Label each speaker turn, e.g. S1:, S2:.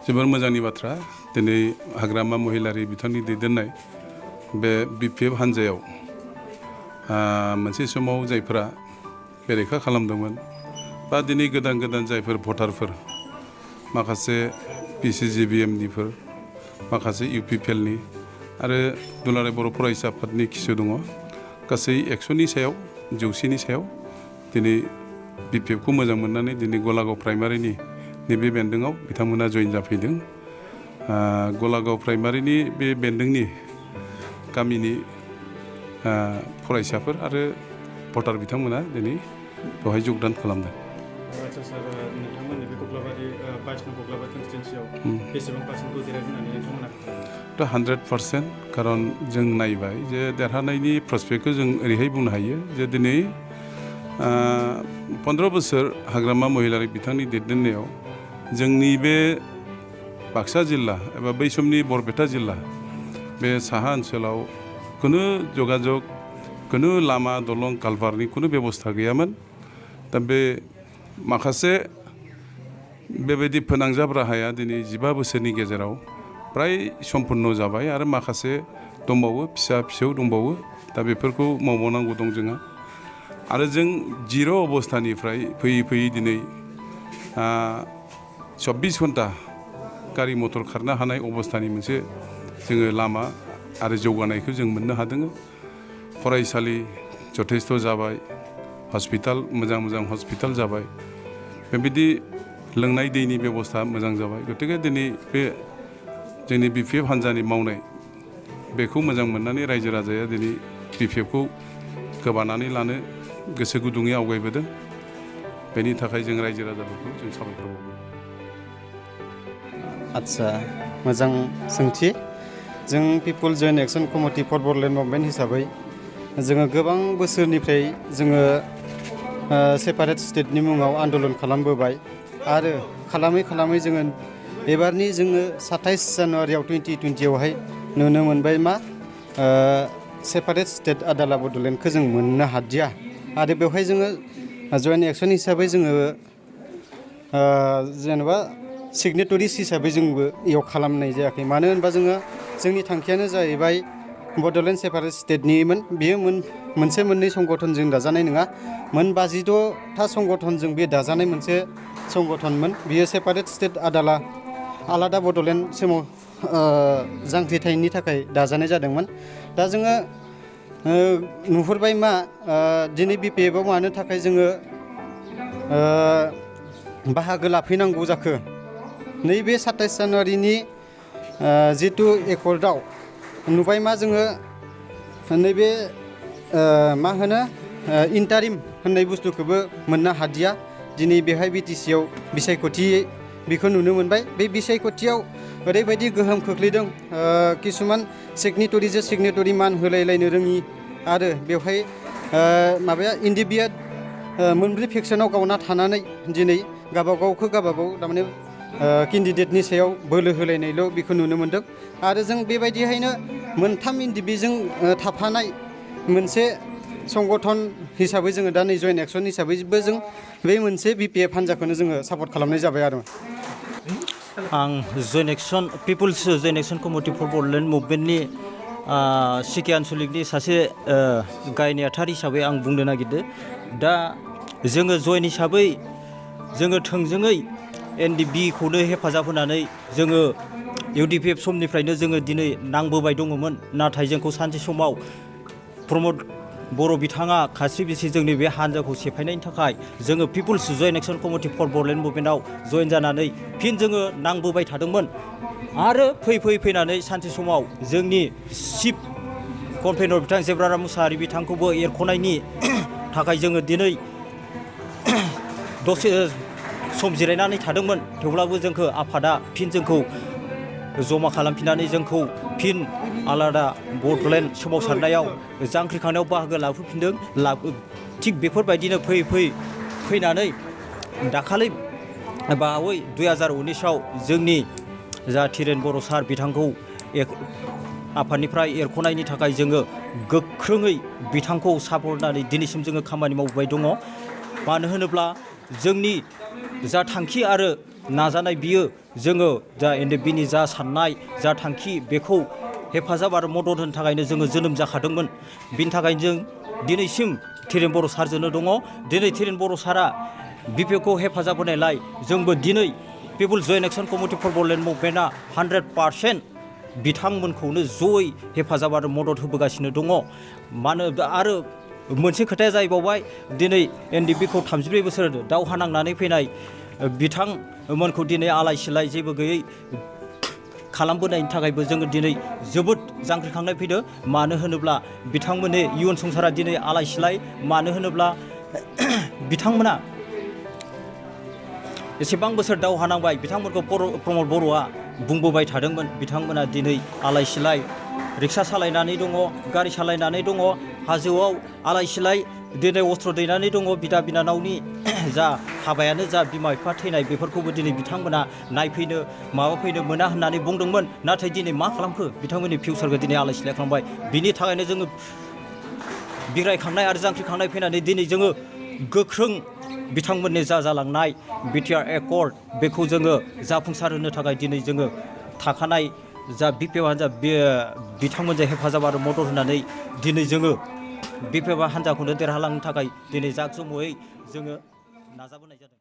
S1: जोबोर मोजांनि बाथ्रा दिनै हाग्रामा महिलारि बिथांनि दैदेननाय बे BPF हान्जायाव मोनसे समाव जायफोरा बेरेखा खालामदोंमोन बा दिनै गोदान गोदान जायफोर भटारफोर माखासे PCGBMनिफोर माखासे UPPLनि आरो दुलाराय बर' फरायसा आफादनि किसु दङ गासै 100नि सायाव 100नि सायाव दिनै BPFखौ मोजां मोननानै दिनै गलागाव प्राइमारिनि नैबे बेन्दोङाव बिथांमोना जइन जाफैदों गलागाव प्राइमारिनि बे बेन्दोंनि गामिनि फरायसाफोर आरो भटार बिथांमोना दिनै बेवहाय जगदान खालामदों।
S2: आच्चा सार नोंथांमोननि बे कक्लाबारि 22 नं कक्लाबारि कनस्टिटुएन्सियाव बेसेबां पार्सेन्टखौ देरहागोन होननानै नोंथांमोना
S1: 100% खारन जों नायबाय जे देरहानायनि प्रस्पेक्टखौ जों ओरैहाय बुंनो हायो जे दिनै 15 बोसोर हाग्रामा महिलारि बिथांनि दैदेननायाव जोंनि बे बाक्सा जिल्ला एबा बै समनि बरपेटा जिल्ला बे साहा ओनसोलाव खुनु जगाजग खुनु लामा दलं कालभारनि खुनु बेबस्था गैयामोन दा बे माखासे बेबायदि फोनांजाब राहाया दिनै 15 बोसोरनि गेजेराव प्राय सम्पन्न जाबाय आरो माखासे दंबावो फिसा फिसौ दंबावो दा बेफोरखौ मावबावनांगौ दं जोंहा आरो जों जिर' अबस्थानिफ्राय फैयै फैयै दिनै 24 घन्टा गारि मटर खारनो हानाय अबस्थानि मोनसे जोङो लामा आरो जौगानायखौ जों मोननो हादों फरायसालि जथेस्थ जाबाय हस्पिटाल मोजां मोजां हस्पिटाल जाबाय बेबायदि लोंनाय दैनि बेबस्था मोजां जाबाय गतिके दिनै बे जोंनि BPF हान्जानि मावनाय बेखौ मोजां मोननानै रायजो राजाया दिनै BPFखौ गोबानानै लानो गोसो गुदुङै आवगायबोदों बेनि थाखाय जों रायजो राजाफोरखौ जों साबायखर बावो।
S3: आच्चा मोजां सोंथि जों people joint action committee for Bodoland movement हिसाबै जोङो गोबां बोसोरनिफ्राय जोङो सेपारेट स्टेटनि मुङाव आन्दलन खालामबोबाय आरो खालामै खालामै जोङो एबारनि जोङो 27 जानुवारियाव 2020आवहाय नुनो मोनबाय मा सेपारेट स्टेट आदाला बड'लेण्डखौ जों मोननो हादिया आरो बेवहाय जोङो जयेन्ट एक्सन हिसाबै जोङो जेनेबा सिगनेटरिस हिसाबै जोंबो इयाव खालामनाय जायाखै मानो होनबा जोङो जोंनि थांखियानो जाहैबाय बड'लेण्ड सेपारेट स्टेटनिमोन बेयो मोनसे मोननै संगठनजों दाजानाय नङा मोन 52था संगठनजों बे दाजानाय मोनसे संगठनमोन बियो सेपारेट स्टेट आलादा बड'लेण्ड समाव जांख्रिथायनि थाखाय दाजानाय जादोंमोन दा जोङो नुहुरबाय मा दिनै BPFआव मानो थाखाय जोङो बाहागो लाफैनांगौ जाखो नैबे 27 जानुवारिनि जितु एकर्डआव नुबाय मा जोङो नैबे मा होनो इन्टारिम होननाय बुस्थुखौबो मोननो हादिया दिनै बेहाय BTCआव बिसायख'थि बेखौ नुनो मोनबाय बे बिसायख'थियाव ओरैबायदि गोहोम खोख्लैदों किसुमान सिगनेटरि मान होलायलायनो रोङि आरो बेवहाय माबाया इन्डिभिजुवेल मोनब्रै फेक्सनाव गावना थानानै दिनै गावबागावखौ गावबागाव थारमाने केन्डिडेटनि सायाव बोलो होलायनायल' बेखौ नुनो मोन्दों आरो जों बेबायदिहायनो मोनथाम इन्डिभिजों थाफानाय मोनसे संगठन हिसाबै जोङो दा नै जयेन्ट एक्सन हिसाबैबो जों बे मोनसे BPF हान्जाखौनो जोङो सापर्ट खालामनाय जाबाय आरो
S4: आं people's joint action committee for Bodoland मुभमेन्टनि सिके आन्सलिकनि सासे गाहाय नेहाथार हिसाबै आं बुंनो नागिरदों दा जोङो जयेन्ट हिसाबै जोङो थोंजोङै NDBखौनो हेफाजाब होनानै जोङो UDPF समनिफ्रायनो जोङो दिनै नांबोबाय दङमोन नाथाय जोंखौ सानसे समाव प्रमद बर' बिथाङा खास्रि बिस्रि जोंनि बे हान्जाखौ सेफायनायनि थाखाय जोङो people's joint action committee for Bodoland मुभमेन्टआव जयेन जानानै फिन जोङो नांबोबाय थादोंमोन आरो फैनानै सानसे समाव जोंनि चिफ कनभेनर बिथां जेब्राराम मुसाहारि बिथांखौबो एरख'नायनि थाखाय जोङो दिनै दसे सम जिरायनानै थादोंमोन थेवब्लाबो जोंखौ आफादा फिन जोंखौ जमा खालामफिननानै जोंखौ फिन आलादा बड'लेण्ड सोमावसारनायाव जांख्रिखांनायाव बाहागो लाफैफिनदों थिग बेफोरबायदिनो फैनानै दाखालि बावै 2019आव जोंनि जा थिरेन बर' सार बिथांखौ आफादनिफ्राय एरख'नायनि थाखाय जोङो गोख्रोङै बिथांखौ सापर्ट होनानै दिनैसिम जोङो खामानि मावबाय दङ मानो होनोब्ला जोंनि जा थांखि आरो नाजानाय बियो जोङो जा NDPनि जा साननाय जा थांखि बेखौ हेफाजाब आरो मदद होनो थाखायनो जोङो जोनोम जाखादोंमोन। बिनि थाखायनो जों दिनैसिम धीरेन बर' सारजोंनो दङ। दिनै धीरेन बर' सारा BPFखौ हेफाजाब होनायलाय जोंबो दिनै people's joint action committee for Bodoland मुभमेन्टआ 100% बिथांमोनखौनो जयै हेफाजाब आरो मदद होबोगासिनो दङ। मानो आरो मोनसे खोथाया जाहैबावबाय दिनै NDPखौ 34 बोसोर दावहा नांनानै फैनाय बिथांमोनखौ दिनै आलाय सिलाय जेबो गैयै खालामबोनायनि थाखायबो जोङो दिनै जोबोद जांख्रिखांनाय फैदों। मानो होनोब्ला बिथांमोननि इयुन संसारा दिनै आलाय सिलाय। मानो होनोब्ला बिथांमोना एसेबां बोसोर दावहा नांबाय। बिथांमोनखौ प्रमद बर'आ बुंबोबाय थादोंमोन बिथांमोना दिनै आलाय सिलाय रिक्सा सालायनानै दङ, गारि सालायनानै दङ, हाजोआव आलाय सिलाय दिनै अस्त्र दैनानै दङ। बिदा बिनानावनि जा हाबायानो जा बिमा बिफा थैनाय बेफोरखौबो दिनै बिथांमोना नायफैनो माबाफैनो मोना होननानै बुंदोंमोन। नाथाय दिनै मा खालामखो बिथांमोननि फिउचारखौ दिनै आलाय सिलाय खालामबाय। बिनि थाखायनो जोङो बिग्रायखांनाय आरो जांख्रिखांनाय फैनानै दिनै जोङो गोख्रों बिथांमोननि जा जालांनाय BTR एकर्ड बेखौ जोङो जाफुंसार होनो थाखाय दिनै जोङो थाखानाय जा BPF हान्जा बिथांमोनजों हेफाजाब आरो मदद होनानै दिनै जोङो BPF हान्जाखौनो देरहालांनो थाखाय दिनै जाक जमयै जोङो नाजाबोनाय जादों।